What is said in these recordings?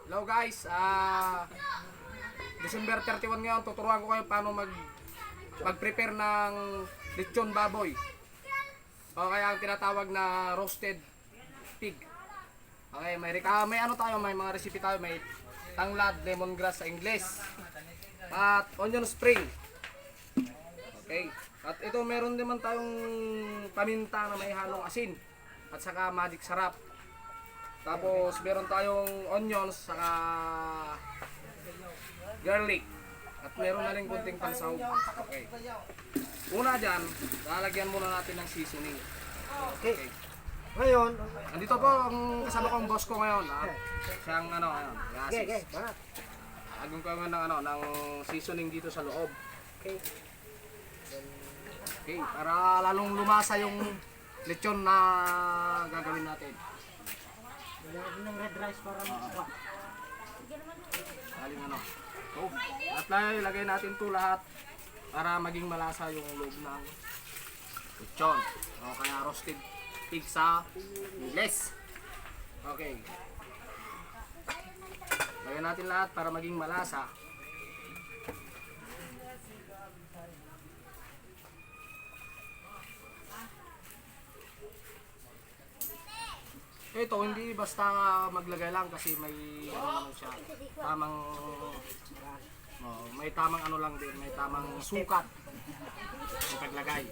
Hello guys, December 31 ngayon, tuturuan ko kayo paano mag-prepare ng lechon baboy. O kaya ang tinatawag na roasted pig. Okay, may ano tayo, may mga recipe tayo, may tanglad, lemongrass sa Ingles. At onion spring. Okay. At ito meron naman tayong paminta na may halong asin at saka magic sarap. Tapos meron tayong onions saka garlic. At meron na rin kunting pansahog. Okay. Una dyan, lalagyan muna natin ng seasoning. Okay. Ngayon, Andito po ang kasama kong boss ko ngayon. Siyang ngayon. okay, banat. Agong ko ngayon ng seasoning dito sa loob. Okay. Okay, para lalong lumasa yung lechon na gagawin natin. Lagyan ng red rice para masarap. Aling So, at ilagay natin to lahat para maging malasa yung loob ng lechon. O kaya roasted pig sa Ingles. Okay. Lagyan natin lahat para maging malasa. Ito hindi basta maglagay lang kasi may ano siya, tamang may tamang ano lang din, may tamang sukat sa paglagay.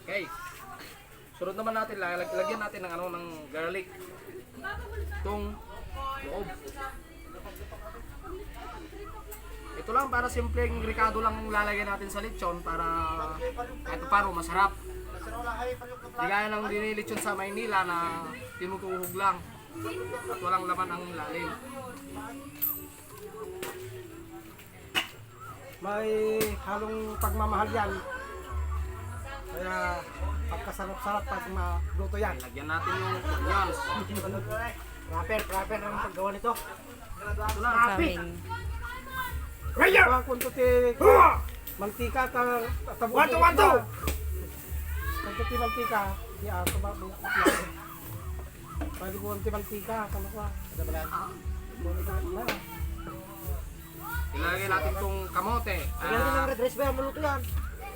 Okay. Sunod naman natin, lagyan natin ng ng garlic. Itong loob. Ito lang para simpleng ricado lang lalagyan natin sa lechon para kahit paano masarap. Di gaya ng dinilechon sa Maynila na tinutuhog lang at walang laman ang lalim. May halong pagmamahal yan. Kaya pagkasarap-sarap pag magluto yan. Lagyan natin yung onions. Proper ang paggawa nito. Ito lang. Kaya kunto ti mantika ka tabuan to. Kunto ti mantika di ako ba. Pwede ko ti mantika kano ka. Ada balan. Ilagay natin itong kamote. Lagyan din ng red rice ba maluto yan.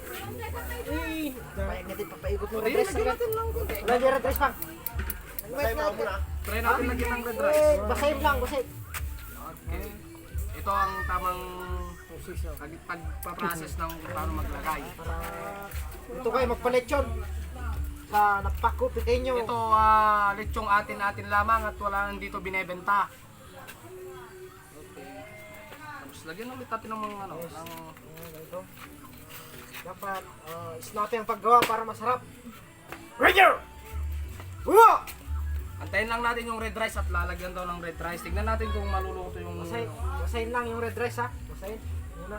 Paik natin papaikot ng red rice. Lagyan red rice pa. Try natin lagyan ng red rice. Basahin lang, basahin. Okay. Ito ang tamang pagpaprocess ng paano maglagay. Ito kayo magpa-lechon sa napako pequeño. Ito lechong atin lamang at wala nang dito binebenta. Okay. Tapos lagyan ulit natin ng mga Ganito. Dapat snappy ang paggawa para masarap. Ranger! Uwa! Antayin lang natin yung red rice at lalagyan daw ng red rice. Tignan natin kung maluluto yung Basahin lang yung red rice ha. Basahin. Muna.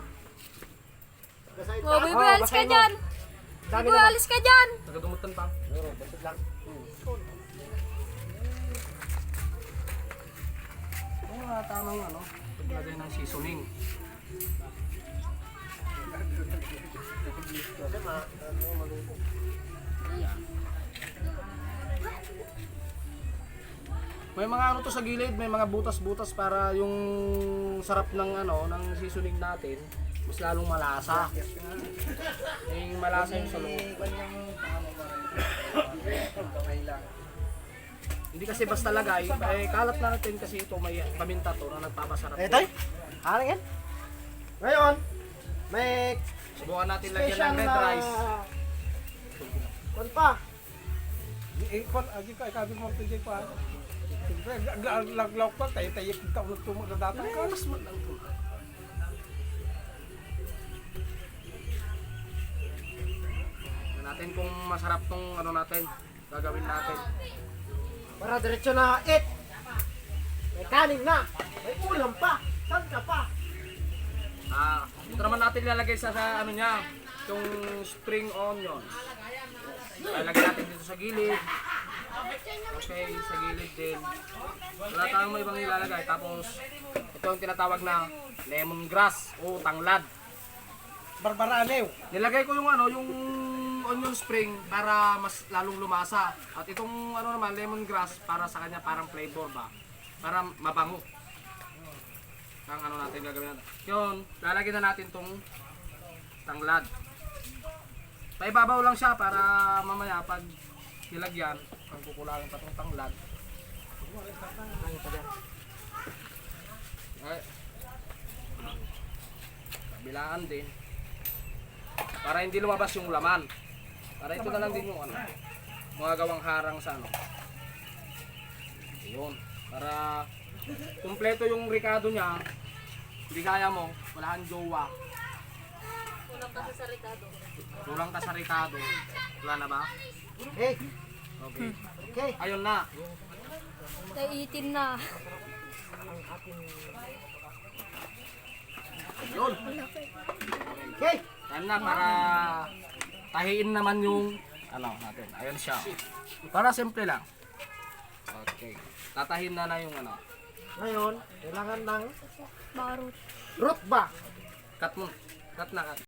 Oh, Bibi, alis ka dyan! Bibi, alis ka dyan! nagadumutan pa. Basig lang. Tamang paglagay ng seasoning. May mga ano to sa gilid, may mga butas-butas para yung sarap ng ng seasoning natin mas lalong malasa. Yung malasa yung sa loob. Hindi kasi basta lagay, kalat na natin kasi ito may paminta to na nagpapasarap. Tay? Ano yan? Ngayon, may Subukan natin lagyan special ng red na rice. Kon pa. Ikon agi ka ikabi mo tujay pa. Laglaw pa tayo kita ulit tumo na datang ka. Mas lang to. Tingnan natin kung masarap tong natin, gagawin natin. Para diretso na eat. May kanin na. May ulam pa. Saan ka pa? Ito naman natin ilalagay sa niya, yung spring onions. Lagyan natin dito sa gilid. Okay, sa gilid din. Wala tayong may ibang ilalagay. Tapos, ito yung tinatawag na lemongrass o tanglad. Barbaranew. Nilagay ko yung yung onion spring para mas lalong lumasa. At itong naman lemongrass para sa kanya parang flavor ba. Para mabango. Ang natin gagawin natin. Yun, lalagyan na natin tong tanglad. Paibabaw lang siya para mamaya pag nilagyan, pag kukulangin pa tong tanglad. Ay. Kabilaan din. Para hindi lumabas yung laman. Para ito na lang din yung mga gawang harang sa Yun. Para kumpleto yung ricado niya. Hindi kaya mo, wala kang jowa. Kulang kasi sa Ricardo. Kulang ka sa ricado. Wala na ba? Okay. Okay. Okay. Ayun na. Kaiitin na. Yun. Okay. Yan na para tahiin naman yung natin. Ayun siya. Para simple lang. Okay. Tatahin na yung Ngayon, kailangan ng Barot. root ba? Cut mo. Cut na cut.